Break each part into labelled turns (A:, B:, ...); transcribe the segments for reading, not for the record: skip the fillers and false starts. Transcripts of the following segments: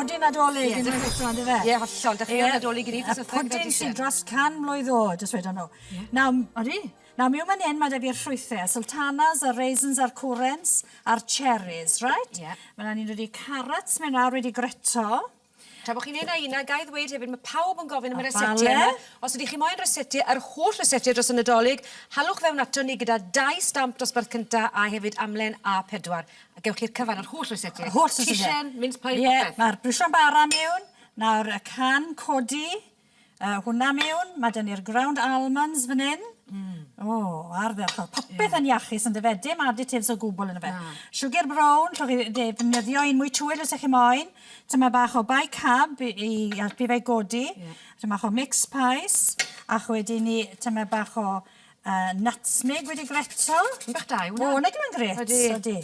A: pwdin Nadolig
B: Ie.
A: unwaith eto on'd yfe?
B: Ie, hollol. Dechreuodd Nadolig i ni
A: Y pwdin sy'n dros 100 mlwydd o'd, os wedon nhw.
B: Ie.
A: Nawr, odi. Nawr, miwn fan 'yn ma' 'da fi'r ffrwythe, y sultanas, y raisins a'r currants, a'r cherries, reit?
B: Ie.
A: Ma' 'na ni'n dod i carrots mewn nawr wedi greto.
B: Tra bo' chi'n neud 'na una, gai ddweud hefyd ma' pawb yn gofyn am y
A: A
B: rysetie
A: bale.
B: yma. Os ydych chi moyn rysetie, yr holl rysetie dros y Nadolig, halwch fewn ato ni gyda dau stamp dosbarth cynta a hefyd amlen A4. A gewch chi'r cyfan, yr holl rysetie.
A: Yr holl rysetie.
B: Quichen, mince pie,
A: Ie,
B: popeth.
A: ma'r briwsion bara miwn, nawr y can codi, Yy hwnna miwn, ma' 'da ni'r ground almonds fan 'yn. Hmm. O, ardderchog. Popeth yn iachus on'd yfe? Dim additives o gwbwl yno fe.
B: Na.
A: Siwgr brown, 'llwch chi defnyddio un mwy tywyll os 'ych chi moyn. Tymed bach o bicarb i i helpu fe i godi.
B: Ie.
A: Tymed bach o mix pies a wedyn 'ny tymed bach o yy nutmeg wedi greto.
B: Un bach da yw wnna.
A: O nag yw e'n grêt?
B: Ydi.
A: Odi.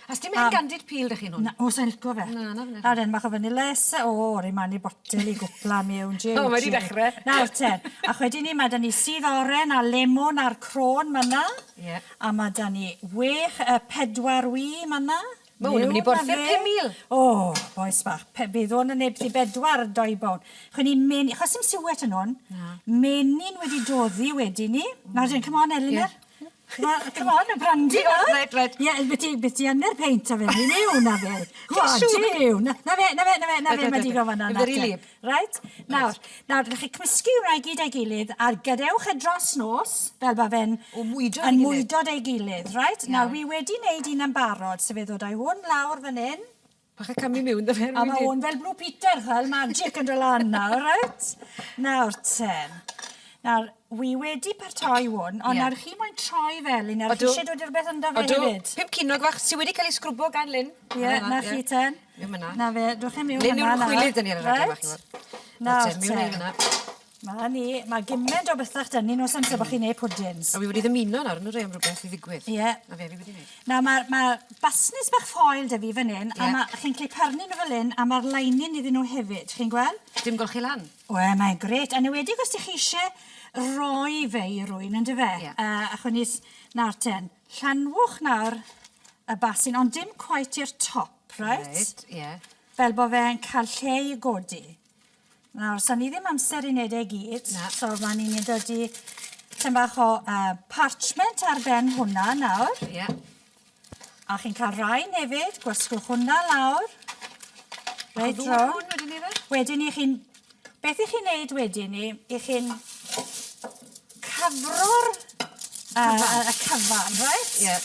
B: A sdim hen gandid pil 'da chi yn hwn?
A: Na, o sai'n lico fe.
B: Na, na finne.
A: Nawr den, bach o vanilla esse- o, rei man i botel i gwpla miwn, jiw,
B: O, mae 'di
A: jiw.
B: dechre.
A: Nawr te, a chwedyn ni, ma' 'da ni sudd oren a lemwn a'r crôn man 'na.
B: Ie.
A: A ma' 'da ni wech, yy pedwar wy man 'na.
B: Ma' hwn yn myn' i borthi'r 5,000.
A: O, bois bach, pe- bydd hwn yn neud byti bedwar doi bown. Chwn i'n men- achos sim siwet yn hwn.
B: Na.
A: Menyn wedi doddi wedyn 'ny. Nawr den, come on Elinor.
B: Ie.
A: Wel, come on, y brandy nawr.
B: Reit, reit.
A: Ie, byti, byti under peint o fe, ni yw na fe. Go on, jiw. Na na fe, na fe, na fe, na fe, mae digon fan'na nawr.
B: Very lib.
A: Reit, nawr, nawr, ydych chi cymysgu hwnna i gyd a'i gilydd, a gadewch e dros nos, fel bod fe'n...
B: O, mwydo
A: Yn mwydo ei gilydd, reit? Nawr, wi wedi wneud un yn barod, so fe ddod â'i hwn lawr fan hyn.
B: Bach y camu miwn 'da fe
A: A ma' 'wn fel Blue Peter ch'wel magic yn do' lan nawr reit? Nawr ten. Nawr wi wedi paratoi 'wn on' nawr chi moyn troi fel 'yn nawr chi isie dod â rwbeth ynddo fe hefyd?
B: Odw. Pum cinog fach sy wedi ca'l 'u sgrwbo gan Lyn.
A: Ie 'na chi ten.
B: Miwn myn 'na.
A: 'Na fe dwch e miwn myn 'na
B: Lyn yw'r chwilydd 'da ni ar y raglen fach ch'mod.
A: Nawr ten.
B: Miwn â hi fyn 'na.
A: 'Na ni, ma' giment o bethach 'da ni nos amser bo' chi'n neud pwdins.
B: A wi wedi ddymuno nawr on'd yw am rwbeth i ddigwydd.
A: Ie.
B: 'Na fe fi wedi neud.
A: Nawr ma' ma' basnes bach ffoil 'da fi fan 'yn a
B: Ie.
A: ma' chi'n gallu pyrnu nw fel 'yn a ma'r leinin iddyn nw hefyd, chi'n gweld?
B: Dim golchi lan.
A: Wel mae'n grêt, yn enwedig os 'dych chi isie roi fe i rywun on'd yfe?
B: Ie.
A: Yy achwn ni s- nawr ten, llanwch nawr y basin ond dim cweit i'r top, reit?
B: Reit, ie.
A: Fel bo' fe'n ca'l lle i godi. Nawr, sa ni ddim amser i wneud e gyd.
B: Na.
A: So ma' ni'n mynd dod i tym bach o uh, parchment ar ben hwnna nawr.
B: Ie. Yeah.
A: A chi'n cael rhain hefyd, gwasgwch hwnna lawr. Reit rownd.
B: Hwn wedyn ni fe?
A: Wedyn ni chi'n... Beth i chi'n neud wedyn ni, i chi'n cyfro'r uh, y cyfan, reit?
B: Ie. Yeah.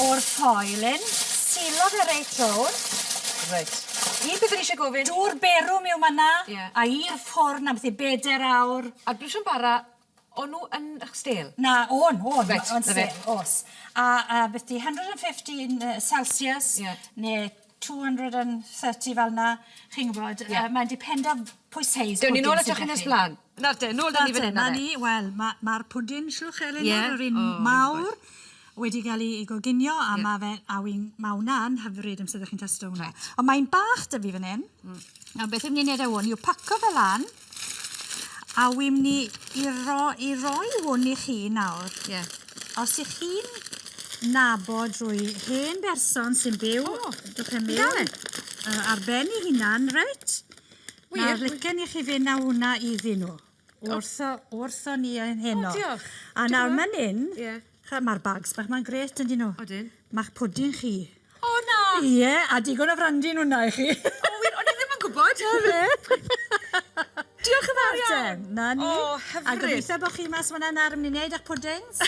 A: O'r foil yn, silo fe reit rownd.
B: Reit. Un peth o'n i eisiau gofyn...
A: Dŵr berw miwn man 'na.
B: Ie.
A: A i'r ffwrn am byti beder awr.
B: A briwsion bara, o'n nhw yn stêl?
A: Na, o'n, o'n.
B: Reit,
A: o'n stêl, o's. A, a byti 115 Celsius.
B: Ie.
A: Ne 230 fel 'na, chi'n gwybod,
B: Ie.
A: yy mae'n dependo pwy seis
B: Dewn ni nôl
A: pwdin
B: atoch
A: sydd
B: chi
A: 'da
B: nes
A: chi.
B: mlan. Nawr te, nôl 'da ni fan 'yn
A: Na
B: nawr
A: ni, wel, ma' ma'r pwdin shwch Elinor,
B: Ie?
A: yr un
B: O, fi'n
A: mawr
B: gwbod.
A: wedi ga'l 'i 'i goginio a
B: Ie.
A: ma' fe a wi'n ma' wnna yn hyfryd amser 'dych chi'n tasto hwnna.
B: Reit.
A: On' mae'n bach 'da fi fan 'yn. Nawr beth wy myn' i neud â 'wn yw paco fe lan a wi myn' i i ro- i roi hwn i chi nawr.
B: Ie.
A: Os 'ych chi'n nabod rwy hen berson sy'n byw...
B: O!
A: Dwch e mewn. Yy ar ben 'i hunan reit?
B: Wir?
A: Nawr licen i chi fyn' â hwnna iddyn nhw. Wrtho wrtho ni yn heno.
B: O diolch.
A: A nawr man 'yn...
B: Ie.
A: Cha- ma'r bags bach 'ma'n grêt on'd 'yn nhw?
B: Odyn.
A: Ma'ch pwdin chi.
B: O na!
A: Ie, a digon o frandi yn wnna i chi.
B: O wir, o'n i ddim yn gwbod.
A: Na fe.
B: Diolch yn fawr iawn.
A: Na ni.
B: O, hyfryd.
A: A gobeithio bo' chi mas fan 'na nawr yn myn' i neud 'ych pwdins.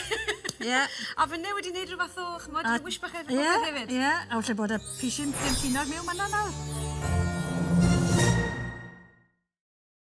A: Ie.
B: A finne wedi neud rhyw fath o ch'mod rhyw wish bach efo
A: Ie,
B: popeth hefyd.
A: ie, a falle bod y pishyn pumpunog miwn man 'na nawr.